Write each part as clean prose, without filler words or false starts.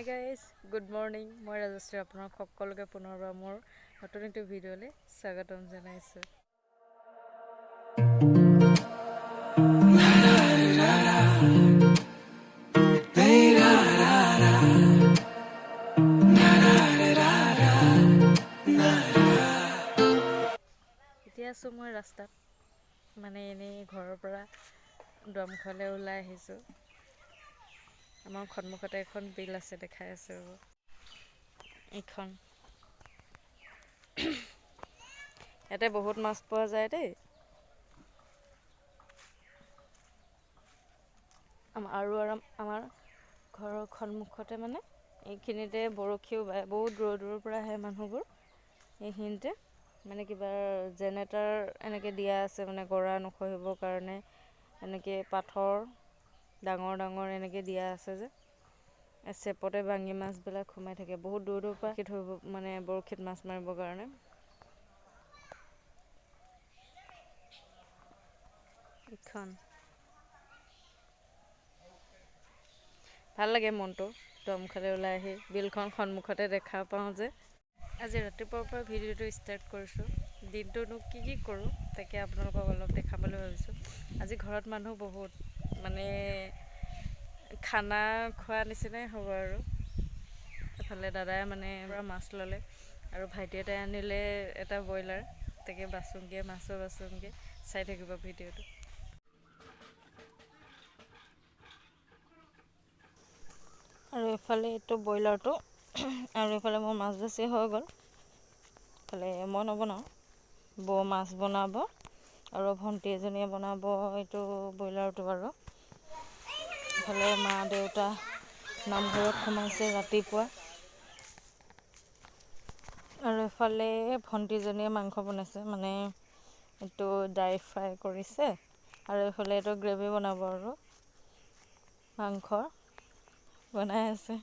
Hi guys, good morning. মই ৰাজশ্ৰী, আপোনাক সকলোকে পুনৰবাৰ মোৰ নতুন এটি ভিডিঅ'লৈ স্বাগতম জনাইছোঁ। এতিয়া আছোঁ মই ৰাস্তাত, মানে এনেই ঘৰৰ পৰা দুৱাৰমুখলৈ ওলাই আহিছোঁ। আমাৰ সন্মুখতে এখন বিল আছে, দেখাই আছোঁ ৰ'ব। এইখন ইয়াতে বহুত মাছ পোৱা যায় দেই। আৰু আমাৰ ঘৰৰ সন্মুখতে মানে এইখিনিতে বৰশীও বায়, বহুত দূৰৰ দূৰৰ পৰা আহে মানুহবোৰ। এইখিনিতে মানে কিবা জেনেৰেটৰ এনেকৈ দিয়া আছে, মানে গৰা নখহিবৰ কাৰণে এনেকৈ পাথৰ ডাঙৰ ডাঙৰ এনেকৈ দিয়া আছে যে চেপতে বাঙি মাছবিলাক সোমাই থাকে। বহুত দূৰ দূৰৰ পৰা ধৰিব, মানে বৰশীত মাছ মাৰিবৰ কাৰণে। এইখন ভাল লাগে মনটো, দুৱাৰমুখলৈ ওলাই আহি বিলখন সন্মুখতে দেখা পাওঁ যে। আজি ৰাতিপুৱাৰ পৰা ভিডিঅ'টো ষ্টাৰ্ট কৰিছোঁ। দিনটোনো কি কি কৰোঁ তাকে আপোনালোকক অলপ দেখাম বুলি ভাবিছোঁ। আজি ঘৰত মানুহ বহুত, মানে খানা খোৱা নিচিনাই হ'ব আৰু। এফালে দাদাই মানে পূৰা মাছ ল'লে আৰু ভাইটি এটাই আনিলে এটা ব্ৰইলাৰ, তাকে বাচোঁগৈ, মাছো বাচোঁগৈ। চাই থাকিব ভিডিঅ'টো। আৰু এইফালে এইটো ব্ৰইলাৰটো, আৰু এইফালে মোৰ মাছ বাচি হৈ গ'ল। এইফালে মই নবনাওঁ, বৌ মাছ বনাব আৰু ভণ্টি এজনীয়ে বনাব এইটো ব্ৰইলাৰটো। আৰু এইফালে মা দেউতা নামঘৰত সোমাইছে ৰাতিপুৱা। আৰু এইফালে ভণ্টিজনীয়ে মাংস বনাইছে, মানে এইটো ড্ৰাই ফ্ৰাই কৰিছে। আৰু এইফালে এইটো গ্ৰেভি বনাব আৰু মাংস বনাই আছে।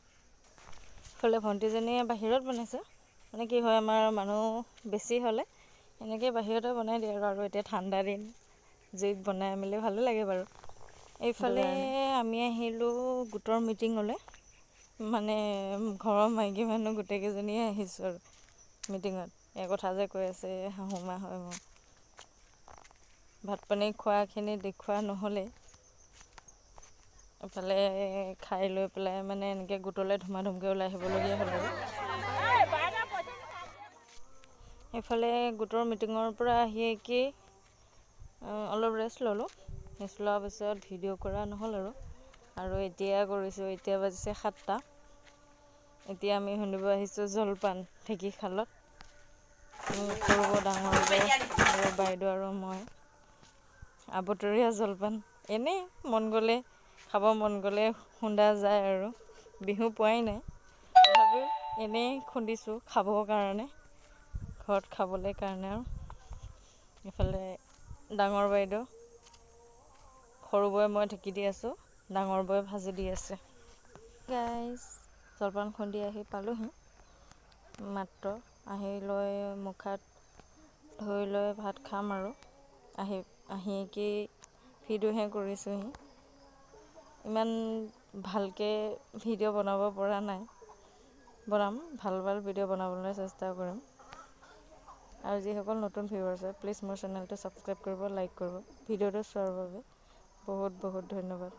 এইফালে ভণ্টিজনীয়ে বাহিৰত বনাইছে, মানে কি হয় আমাৰ মানুহ বেছি হ'লে এনেকৈ বাহিৰতে বনাই দিয়ে আৰু। আৰু এতিয়া ঠাণ্ডা দিন, জুইত বনাই মেলি ভালো লাগে বাৰু। এইফালে আমি আহিলোঁ গোটৰ মিটিঙলৈ, মানে ঘৰৰ মাইকী মানুহ গোটেইকেইজনীয়ে আহিছোঁ আৰু মিটিঙত। এই কথা যে কৈ আছে শাহু মা হয় মোৰ। ভাত পানী খোৱাখিনি দেখুওৱা নহ'লেই। এইফালে খাই লৈ পেলাই মানে এনেকৈ গোটলৈ ধুমা ধুমকৈ ওলাই আহিবলগীয়া হ'ল আৰু। এইফালে গোটৰ মিটিঙৰ পৰা আহি কি অলপ ৰেষ্ট ল'লোঁ। ৰেষ্ট লোৱাৰ পিছত ভিডিঅ' কৰা নহ'ল আৰু। আৰু এতিয়া কৰিছোঁ, এতিয়া বাজিছে 7টা। এতিয়া আমি খুন্দিব আহিছোঁ জলপান ঢেঁকীশালত। সৰু বৌ, ডাঙৰ বৌ আৰু বাইদেউ আৰু মই। আবতৰীয়া জলপান, এনেই মন গ'লে খাব মন গ'লে খুন্দা যায় আৰু। বিহু পোৱাই নাই, তথাপিও এনেই খুন্দিছোঁ খাবৰ কাৰণে, ঘৰত খাবলৈ কাৰণে। আৰু এইফালে ডাঙৰ বাইদেউ, সৰু বৌয়ে মই ঢেঁকী দি আছোঁ, ডাঙৰ বৌয়ে ভাজি দি আছে। গাইজ, জলপান খুন্দি আহি পালোহি মাত্ৰ। আহি লৈ মুখ হাত ধুই লৈ ভাত খাম আৰু। আহি আহি কি ভিডিঅ'হে কৰিছোঁহি, ইমান ভালকৈ ভিডিঅ' বনাব পৰা নাই। বনাম, ভাল ভাল ভিডিঅ' বনাবলৈ চেষ্টা কৰিম। আৰু যিসকল নতুন ভিউৱাৰ্ছ হয়, প্লিজ মোৰ চেনেলটো ছাবস্ক্ৰাইব কৰিব, লাইক কৰিব। ভিডিঅ'টো চোৱাৰ বাবে বহুত বহুত ধন্যবাদ।